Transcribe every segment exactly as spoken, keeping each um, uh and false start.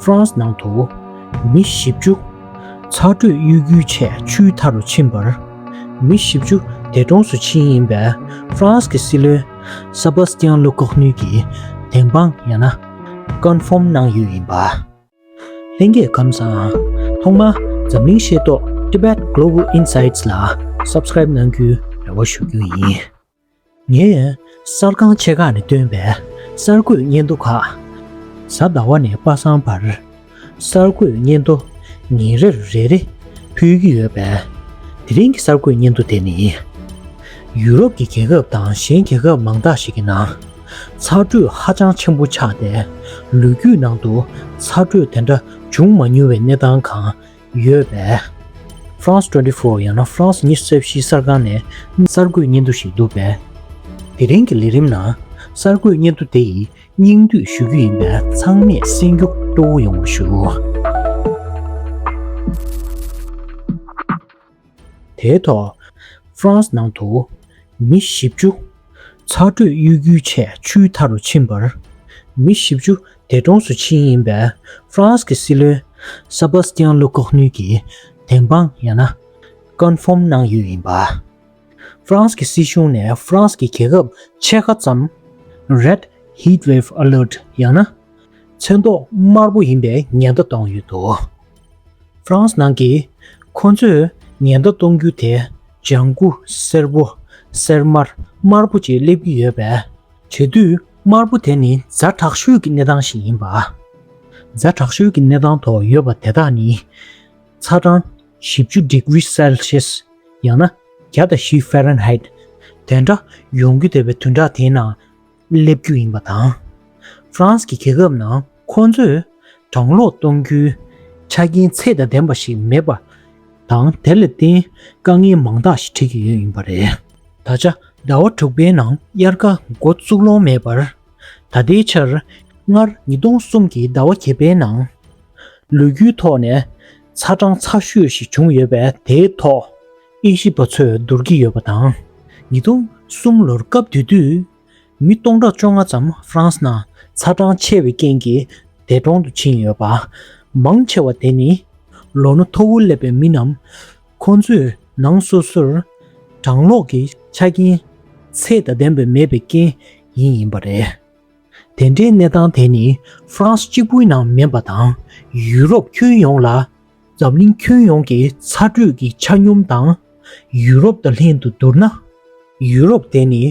ཧྥ་རན་སི་ནང་དུ་མི་བཞི་བཅུ་ཚ་དྲོད་གཡོ་སྒྱུའི་ཆེད་ཆུའི་མཐའ་རུ་ཕྱིན་པར། མི་བཞི་བཅུ་འདས་གྲོངས་སུ་ཕྱིན་ཡིན་པས། ཧྥ་རན་སི་གི་སྲིད་བློན་སེ་བཱ་སི་ཏི་ཡན་ལུ་ཀོག་ནུའི་གིས་བདེན་དཔང་ཡང་ན་ཀོན་ཧྥོམ་གནང་ཡོད་ཡིན་པ། ལྷན་རྒྱས་ཁམས་བཟང་། ཐོག་མར་འཛམ་གླིང་ཤེས་རྟོགས་Tibet Global Insights ལ་Subscribe གནང་རྒྱུའི་རེ་བ་ཞུ་རྒྱུ་ཡིན། ངས་གསར་ཁང་ཆེ་ཁག་ནས་བཏོན་པའི་གསར་འགོད་སྙན་ཐོ་ཁག་གཟའ་ཟླ་བ་ནས་པ་སངས་བར་གསར་འགོད་སྙན་ཐོ་ཉིན་རེར་རེ་རེ་ཕུལ་གྱི་ཡོད་པས། དེ་རིང་གི་གསར་འགོད་སྙན་ཐོ་དེ་ནི། ཡུ་རོབ་ཀྱི་རྒྱལ་ཁབ་དང་གཞན་རྒྱལ་ཁབ་མང་དག་ཞིག་གི་ནང་ཚ་དྲོད་ཧ་ཅང་ཆེན་པོ་ཆགས་ཏེ། ལོ་རྒྱུས་ནང་དུ་ཚ་དྲོད་དེ་འདྲ་བྱུང་མ་མྱོང་བའི་གནས་སྟངས་གང་ཡོད་པས། France twenty-four ཡང་ན་France ཉི་ཤུ་རྩ་བཞི་གསར་ཁང་ནས་གསར་འགོད་སྙན་ཐོ་ཞིག་འདུག་པས། དེ་རིང་གི་ལས་རིམ་ནང་གསར་འགོད་སྙན་ཐོ་དེ་ཡི་སྙིང་བསྡུས་ཞུ་རྒྱུ་ཡིན་པས། ཚང་མས་གསན་རྒྱུ་སྤྲོ་བོ་ཡོང་བ་ཞུ། དེའི་ཐོག་ཧྥ་རན་སི་ནང་དུ་མི་བཞི་བཅུ་ཚ་དྲོད་གཡོ་སྒྱུའི་ཆེད་ཆུའི་མཐའ་རུ་ཕྱིན་པར། མི་བཞི་བཅུ་འདས་གྲོངས་སུ་ཕྱིན་ཡིན་པས། ཧྥ་རན་སི་གི་སྲིད་བློན་སེ་བཱ་སི་ཏི་ཡན་ལུ་ཀོག་ནུའི་གིས་བདེན་དཔང་ཡང་ན་ཀོན་ཧྥོམ་གནང་ཡོད་ཡིན་པ། ཧྥ་རན་སི་གི་སྲིད་གཞུང་ནས་ཧྥ་རན་སི་གི་རྒྱལ་ཁབ་ཕྱེད་ཀ་ཙམ་Red Heat Wave Alert ཡང་ན་ཚོན་མདོག་དམར་པོ་ཡིན་པའི་ཉེན་བརྡ་གཏོང་ཡོད་འདུག་ཧྥ་རན་སི་ནང་གི་ཁོ་ཚོས་ཉེན་བརྡ་གཏོང་རྒྱུ་དེ་ལྗང་གུ་སེར་པོ་སེར་དམར་དམར་པོ་བཅས་སླེབས་ཀྱི་ཡོད་པས། བྱེད་དུས་དམར་པོ་དེ་ནི་ཛ་དྲག་ཤོས་ཀྱི་གནས་སྟངས་ཤིག་ཡིན་པ། ཛ་དྲག་ཤོས་ཀྱི་གནས་སྟངས་ཐོག་ཡོད་པ་དེ་དག་ནི་ཚ་གྲང་བཞི་བཅུ་degree Celsius ཡང་ན་བརྒྱ་དང་བཞི་Fahrenheit དེ་འདྲ་ཡོང་གི་བསྡད་པའི་བདུན་ཕྲག་དེའི་ནང་སླེབས་རྒྱུ་ཡིན་པ་དང་། ཧྥ་རན་སི་གི་རྒྱལ་ཁབ་ནང་ཁོ་ཚོས་གྲང་གློག་གཏོང་རྒྱུའི་ཆ་རྐྱེན་ཚད་དང་ལྡན་པ་ཞིག་མེད་པ་དང་། དེ་ལ་བརྟེན་དཀའ་ངལ་མང་དག་ཞིག་འཕྲད་ཀྱི་ཡོད་ཡིན་པ་རེད། ད་ཆ་ཟླ་བ་དྲུག་པའི་ནང་དབྱར་ཁ་འགོ་བཙུགས་ལོང་མེད་པར། ད་ལྟའི་ཆར་སྔར་ཉིས་སྟོང་གསུམ་གྱི་ཟླ་བ་བརྒྱད་པའི་ནང་ལོ་རྒྱུས་ཐོག་ནས་ཚ་གྲང་ཚ་ཤོས་ཤིག་བྱུང་ཡོད་པས། དེའི་ཐོག་དབྱེ་ཞིབ་པ་ཚོས་བསྡུར་གྱི་ཡོད་པ་དང་། ཉིས་སྟོང་གསུམ་ལོར་སྐབས་དེ་དུས་མི་སྟོང་ཕྲག་བཅོ་ལྔ་ཙམ་ཧྥ་རན་སི་ནང་ཚ་གྲང་ཆེ་བའི་རྐྱེན་གྱིས་འདས་གྲོངས་སུ་ཕྱིན་ཡོད་པ། མང་ཆེ་བ་དེ་ནི་ལོ་ན་མཐོ་བོར་སླེབས་པའི་མི་རྣམས་ཁོང་ཚོས་ནང་སོ་སོར་གྲང་གློག་གི་ཆ་རྐྱེན་ཚད་དང་ལྡན་པ་མེད་པའི་རྐྱེན་ཡིན་ཡིན་པ་རེད། དེ་འདྲའི་གནས་སྟངས་དེ་ནི་ཧྥ་རན་སི་གཅིག་པུའི་ནང་མིན་པ་དང་། ཡུ་རོབ་ཁྱོན་ཡོངས་ལ། འཛམ་གླིང་ཁྱོན་ཡོངས་ཀྱི་ཚ་དྲོད་ཀྱི་ཆ་སྙོམས་དང་ཡུ་རོབ་དང་ལྷན་དུ་བསྡུར་ན། ཡུ་རོབ་དེ་ནི་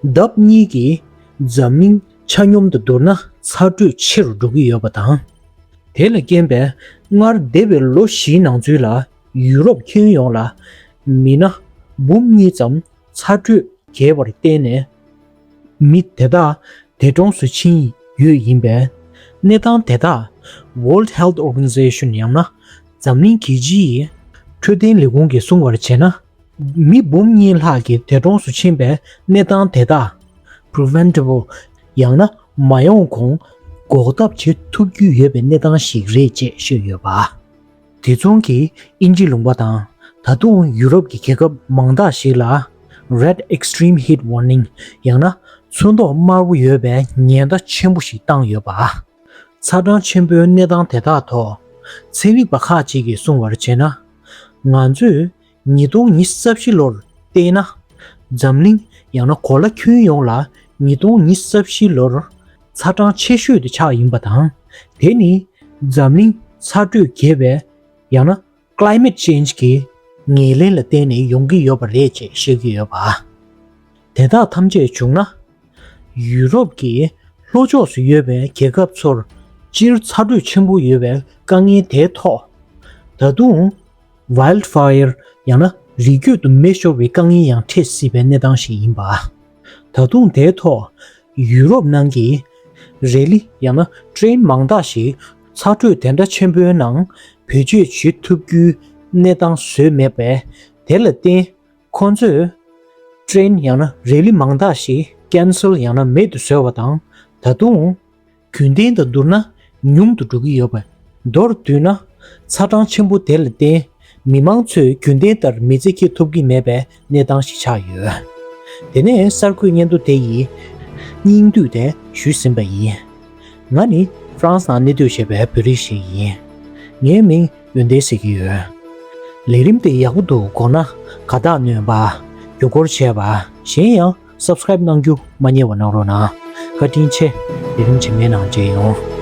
ལྡབ་གཉིས་ཀྱིས་འཛམ་གླིང་ཆ་སྙོམས་དང་བསྡུར་ན་ཚ་དྲོད་ཆེ་རུ་འགྲོ་གི་ཡོད་པ་དང་། དེ་ལ་རྐྱེན་པས་སྔར་འདས་པའི་ལོ་བཞིའི་ནང་ཚུད་ལ་ཡུ་རོབ་ཁྱོན་ཡོངས་ལ་མི་སྣ་འབུམ་གཉིས་ཙམ་ཚ་དྲོད་རྒྱས་པར་བརྟེན་ནས། མི་དེ་དག་འདས་གྲོངས་སུ་ཕྱིན་ཡོད་ཡིན་པས། གནས་སྟངས་དེ་དག་World Health Organization ཡང་ན་འཛམ་གླིང་རྒྱལ་སྤྱིའི་འཕྲོད་བསྟེན་ལས་ཁུངས་ཀྱིས་གསུང་བར་བྱས་ན། མི་འབུམ་གཉིས་ལྷག་གིས་འདས་གྲོངས་སུ་ཕྱིན་པའི་གནས་སྟངས་དེ་དག་preventable ཡང་ན་མ་ཡོང་གོང་འགོག་ཐབས་བྱེད་ཐུབ་རྒྱུ་ཡོད་པའི་གནས་སྟངས་ཤིག་རེད་ཅེས་བཤད་ཡོད་པ། དེ་མཚུངས་ཀྱིས་དབྱིན་ཇི་ལུང་པ་དང་། ད་དུང་ཡུ་རོབ་ཀྱི་རྒྱལ་ཁབ་མང་དག་ཞིག་ལ་Red Extreme Heat Warning ཡང་ན་ཚོན་མདོག་དམར་པོ་ཡོད་པའི་ཉེན་བརྡ་ཆེན་པོ་ཞིག་བཏང་ཡོད་པ། ཚ་གྲང་ཆེན་པོའི་གནས་སྟངས་དེ་དག་ཐོག་ཚན་རིག་པ་ཁག་ཅིག་གིས་གསུང་བར་བྱས་ན། ང་ཚོས་ཉིས་སྟོང་ཉི་ཤུ་རྩ་བཞི་ལོར་བལྟས་ན། འཛམ་གླིང་ཡང་ན་གོ་ལ་ཁྱོན་ཡོངས་ལ་ཉིས་སྟོང་ཉི་ཤུ་རྩ་བཞི་ལོར་ཚ་གྲང་ཆེ་ཤོས་དེ་ཆགས་ཡིན་པ་དང་། དེ་ནི་འཛམ་གླིང་ཚ་དྲོད་རྒྱས་པའི་ཡང་ན་climate change གྱི་ངོས་ལེན་ལ་བརྟེན་ནས་ཡོང་གི་ཡོད་པ་རེད་ཅེས་བཤད་ཀྱི་ཡོད་པ། དེ་དག་ཐམས་ཅད་བྱུང་ན། ཡུ་རོབ་ཀྱི་ལྷོ་ཕྱོགས་སུ་ཡོད་པའི་རྒྱལ་ཁབ་ཚོར་སྤྱིར་ཚ་དྲོད་ཆེན་པོ་ཡོད་པའི་དཀའ་ངལ་དེའི་ཐོག་ད་དུང་wildfire ཡང་ན་རི་རྒྱུད་དུ་མེ་ཤོར་བའི་དཀའ་ངལ་ཡང་འཕྲད་སྲིད་པའི་གནས་སྟངས་ཤིག་ཡིན་པ། ད་དུང་དེའི་ཐོག་ཡུ་རོབ་ནང་གི་རེ་ལི་ཡང་ན་train མང་དག་ཞིག་ཚ་དྲོད་དེ་འདྲ་ཆེན་པོའི་ནང་བེད་སྤྱོད་བྱེད་ཐུབ་རྒྱུའི་གནས་སྟངས་བཟོས་མེད་པས། དེ་ལ་བརྟེན་ཁོང་ཚོས་train ཡང་ན་རེ་ལི་མང་དག་ཞིག་cancel ཡང་ན་མེད་དུ་བཟོས་པ་དང་། ད་དུང་རྒྱུན་ལྡན་དང་བསྡུར་ན་ཉུང་དུ་འགྲོ་གི་ཡོད་པ། མདོར་བསྡུས་ན། ཚ་གྲང་ཆེན་པོ་དེ་ལ་བརྟེན་མི་མང་ཚོས་རྒྱུན་ལྡན་ལྟར་མི་ཚེ་སྐྱེལ་ཐུབ་ཀྱི་མེད་པའི་གནས་སྟངས་ཤིག་ཆགས་ཡོད། དེ་ནས་གསར་འགོད་སྙན་ཐོ་དེ་ཡི་སྙིང་བསྡུས་དེ་ཞུས་ཟིན་པ་ཡིན། ང་ནི་ ཧྥ་རན་སི་ནང་གནས་སྡོད་བྱེད་པའི་བོད་རིགས་ཤིག་ཡིན། ངའི་མིང་ཡོན་ཏན་ཟེར་གྱི་ཡོད། ལས་རིམ་དེ་ཡག་པོ་འདུག་དགོངས་ན་དགའ་རྟགས་སྣོན་པ། བརྒྱུད་སྐུར་བྱས་པ། གཞན་ཡང་སབ་སི་ཀ་རེབ་གནང་རྒྱུ་མ་བསྙེལ་བ་གནང་རོགས་གནང་། བཀའ་དྲིན་ཆེ། ལས་རིམ་རྗེས་མའི་ནང་མཇལ་ཡོང་།